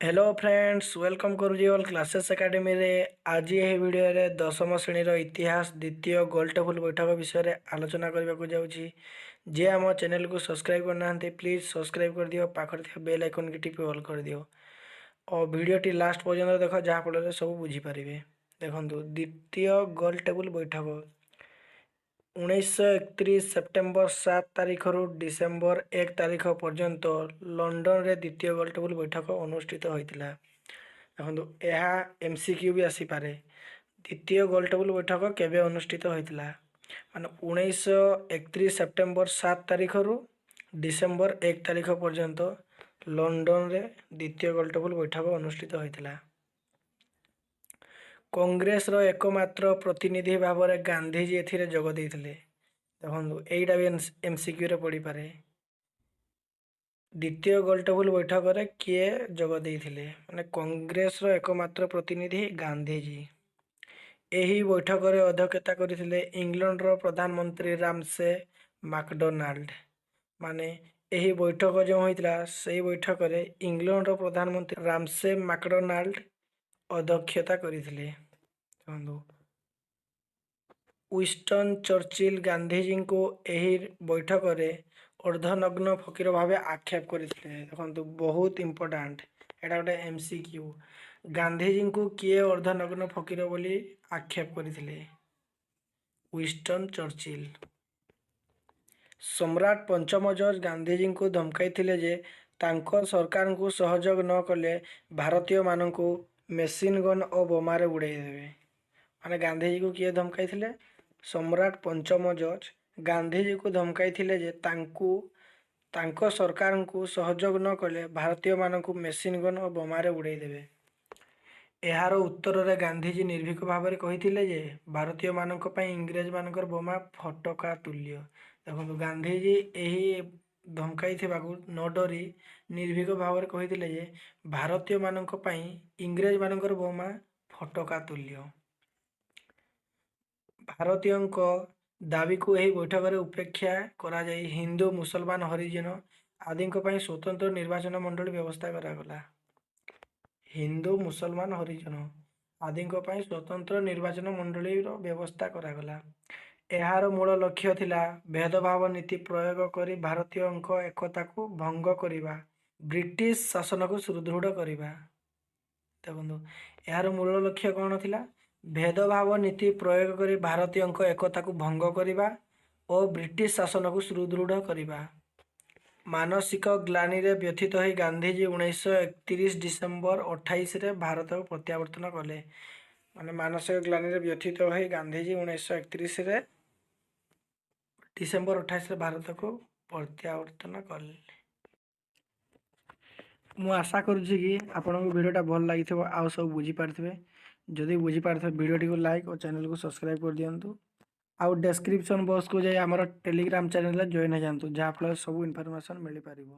Hello friends, welcome କରୁଛି all classes ଏକାଡେମୀରେ। ଆଜି ଏହି ଭିଡ଼ିଓରେ ଦଶମ ଶ୍ରେଣୀର ଇତିହାସ ଦ୍ୱିତୀୟ ଗୋଲ ଟେବୁଲ୍ ବୈଠକ ବିଷୟରେ ଆଲୋଚନା କରିବାକୁ ଯାଉଛି। ଯିଏ ଆମ ଚ୍ୟାନେଲକୁ ସବସ୍କ୍ରାଇବ୍ କରିନାହାନ୍ତି, ପ୍ଲିଜ୍ ସବସ୍କ୍ରାଇବ୍ କରିଦିଅ, ପାଖରେ ଥିବା ବେଲ୍ ଆଇକନ୍କି ଟିପି ଅଲ୍ କରିଦିଅ ଓ ଭିଡ଼ିଓଟି ଲାଷ୍ଟ ପର୍ଯ୍ୟନ୍ତ ଦେଖ, ଯାହାଫଳରେ ସବୁ ବୁଝିପାରିବେ। ଦେଖନ୍ତୁ, ଦ୍ୱିତୀୟ ଗୋଲ ଟେବୁଲ୍ ବୈଠକ 1931 ସେପ୍ଟେମ୍ବର 7 ତାରିଖରୁ ଡିସେମ୍ବର 1 ତାରିଖ ପର୍ଯ୍ୟନ୍ତ ଲଣ୍ଡନରେ ଦ୍ୱିତୀୟ ଗୋଲଟେବୁଲ ବୈଠକ ଅନୁଷ୍ଠିତ ହୋଇଥିଲା। ଦେଖନ୍ତୁ, ଏହା ଏମସିକ୍ୟୁ ବି ଆସିପାରେ। ଦ୍ୱିତୀୟ ଗୋଲଟେବୁଲ ବୈଠକ କେବେ ଅନୁଷ୍ଠିତ ହୋଇଥିଲା? ମାନେ 1931 ସେପ୍ଟେମ୍ବର 7 ତାରିଖରୁ ଡିସେମ୍ବର 1 ତାରିଖ ପର୍ଯ୍ୟନ୍ତ ଲଣ୍ଡନରେ ଦ୍ୱିତୀୟ ଗୋଲଟେବୁଲ ବୈଠକ ଅନୁଷ୍ଠିତ ହୋଇଥିଲା। କଂଗ୍ରେସର ଏକମାତ୍ର ପ୍ରତିନିଧି ଭାବରେ ଗାନ୍ଧିଜୀ ଏଥିରେ ଯୋଗ ଦେଇଥିଲେ। ଦେଖନ୍ତୁ, ଏଇଟା ବି ଏମସିକ୍ୟୁରେ ପଡ଼ିପାରେ। ଦ୍ୱିତୀୟ ଗୋଲଟେବୁଲ ବୈଠକରେ କିଏ ଯୋଗ ଦେଇଥିଲେ? ମାନେ କଂଗ୍ରେସର ଏକମାତ୍ର ପ୍ରତିନିଧି ଗାନ୍ଧିଜୀ। ଏହି ବୈଠକରେ ଅଧ୍ୟକ୍ଷତା କରିଥିଲେ ଇଂଲଣ୍ଡର ପ୍ରଧାନମନ୍ତ୍ରୀ ରାମସେ ମାକଡୋନାଲ୍ଡ। ମାନେ ଏହି ବୈଠକ ଯେଉଁ ହୋଇଥିଲା, ସେଇ ବୈଠକରେ ଇଂଲଣ୍ଡର ପ୍ରଧାନମନ୍ତ୍ରୀ ରାମସେ ମାକଡୋନାଲ୍ଡ ଅଧ୍ୟକ୍ଷତା କରିଥିଲେ। ଦେଖନ୍ତୁ, ୱିନଷ୍ଟନ୍ ଚର୍ଚିଲ ଗାନ୍ଧିଜୀଙ୍କୁ ଏହି ବୈଠକରେ ଅର୍ଦ୍ଧନଗ୍ନ ଫକୀର ଭାବେ ଆକ୍ଷେପ କରିଥିଲେ। ଦେଖନ୍ତୁ, ବହୁତ ଇମ୍ପୋର୍ଟାଣ୍ଟ, ଏଇଟା ଗୋଟେ ଏମସିକ୍ୟୁ। ଗାନ୍ଧିଜୀଙ୍କୁ କିଏ ଅର୍ଦ୍ଧନଗ୍ନ ଫକୀର ବୋଲି ଆକ୍ଷେପ କରିଥିଲେ? ୱିନଷ୍ଟନ୍ ଚର୍ଚିଲ। ସମ୍ରାଟ ପଞ୍ଚମ ଜର୍ଜ ଗାନ୍ଧିଜୀଙ୍କୁ ଧମକାଇଥିଲେ ଯେ ତାଙ୍କ ସରକାରଙ୍କୁ ସହଯୋଗ ନ କଲେ ଭାରତୀୟମାନଙ୍କୁ ମେସିନ୍ ଗନ୍ ଓ ବୋମାରେ ଉଡ଼ାଇ ଦେବେ। ମାନେ ଗାନ୍ଧିଜୀକୁ କିଏ ଧମକାଇଥିଲେ? ସମ୍ରାଟ ପଞ୍ଚମ ଜର୍ଜ ଗାନ୍ଧିଜୀକୁ ଧମକାଇଥିଲେ ଯେ ତାଙ୍କ ସରକାରଙ୍କୁ ସହଯୋଗ ନ କଲେ ଭାରତୀୟମାନଙ୍କୁ ମେସିନ୍ ଗନ୍ ଓ ବୋମାରେ ଉଡ଼ାଇ ଦେବେ। ଏହାର ଉତ୍ତରରେ ଗାନ୍ଧିଜୀ ନିର୍ଭୀକ ଭାବରେ କହିଥିଲେ ଯେ ଭାରତୀୟମାନଙ୍କ ପାଇଁ ଇଂରେଜମାନଙ୍କର ବୋମା ଫଟକା ତୁଲ୍ୟ। ଦେଖନ୍ତୁ, ଗାନ୍ଧିଜୀ ଏହି ଧମକାଇଥିବାକୁ ନ ଡରି ନିର୍ଭୀକ ଭାବରେ କହିଥିଲେ ଯେ ଭାରତୀୟମାନଙ୍କ ପାଇଁ ଇଂରେଜମାନଙ୍କର ବୋମା ଫଟକା ତୁଲ୍ୟ। ଭାରତୀୟଙ୍କ ଦାବିକୁ ଏହି ବୈଠକରେ ଉପେକ୍ଷା କରାଯାଇ ହିନ୍ଦୁ, ମୁସଲମାନ, ହରିଜନ ଆଦିଙ୍କ ପାଇଁ ସ୍ୱତନ୍ତ୍ର ନିର୍ବାଚନ ମଣ୍ଡଳୀ ବ୍ୟବସ୍ଥା କରାଗଲା। ହିନ୍ଦୁ, ମୁସଲମାନ, ହରିଜନ ଆଦିଙ୍କ ପାଇଁ ସ୍ୱତନ୍ତ୍ର ନିର୍ବାଚନ ମଣ୍ଡଳୀର ବ୍ୟବସ୍ଥା କରାଗଲା। ଏହାର ମୂଳ ଲକ୍ଷ୍ୟ ଥିଲା ଭେଦଭାବ ନୀତି ପ୍ରୟୋଗ କରି ଭାରତୀୟଙ୍କ ଏକତାକୁ ଭଙ୍ଗ କରିବା, ବ୍ରିଟିଶ ଶାସନକୁ ସୁଦୃଢ଼ କରିବା। ଦେଖନ୍ତୁ, ଏହାର ମୂଳ ଲକ୍ଷ୍ୟ କ'ଣ ଥିଲା? ଭେଦଭାବ ନୀତି ପ୍ରୟୋଗ କରି ଭାରତୀୟଙ୍କ ଏକତାକୁ ଭଙ୍ଗ କରିବା ଓ ବ୍ରିଟିଶ ଶାସନକୁ ସୁଦୃଢ଼ କରିବା। ମାନସିକ ଗ୍ଲାନିରେ ବ୍ୟଥିତ ହୋଇ ଗାନ୍ଧିଜୀ 1931 ଡିସେମ୍ବର 28ରେ ଭାରତକୁ ପ୍ରତ୍ୟାବର୍ତ୍ତନ କଲେ। ମାନେ ମାନସିକ ଗ୍ଲାନିରେ ବ୍ୟଥିତ ହୋଇ ଗାନ୍ଧିଜୀ 1931ରେ ଡିସେମ୍ବର 28ରେ ଭାରତକୁ ପ୍ରତ୍ୟାବର୍ତ୍ତନ କଲେ। ମୁଁ ଆଶା କରୁଛି କି ଆପଣଙ୍କୁ ଭିଡ଼ିଓଟା ଭଲ ଲାଗିଥିବ ଆଉ ସବୁ ବୁଝିପାରିଥିବେ। ଯଦି ବୁଝିପାରିଥିବେ, ଭିଡ଼ିଓଟିକୁ ଲାଇକ୍ ଓ ଚ୍ୟାନେଲକୁ ସବସ୍କ୍ରାଇବ୍ କରିଦିଅନ୍ତୁ ଆଉ ଡେସ୍କ୍ରିପସନ୍ ବକ୍ସକୁ ଯାଇ ଆମର ଟେଲିଗ୍ରାମ ଚ୍ୟାନେଲରେ ଜଏନ୍ ହେଇଯାଆନ୍ତୁ, ଯାହାଫଳରେ ସବୁ ଇନଫର୍ମେସନ୍ ମିଳିପାରିବ।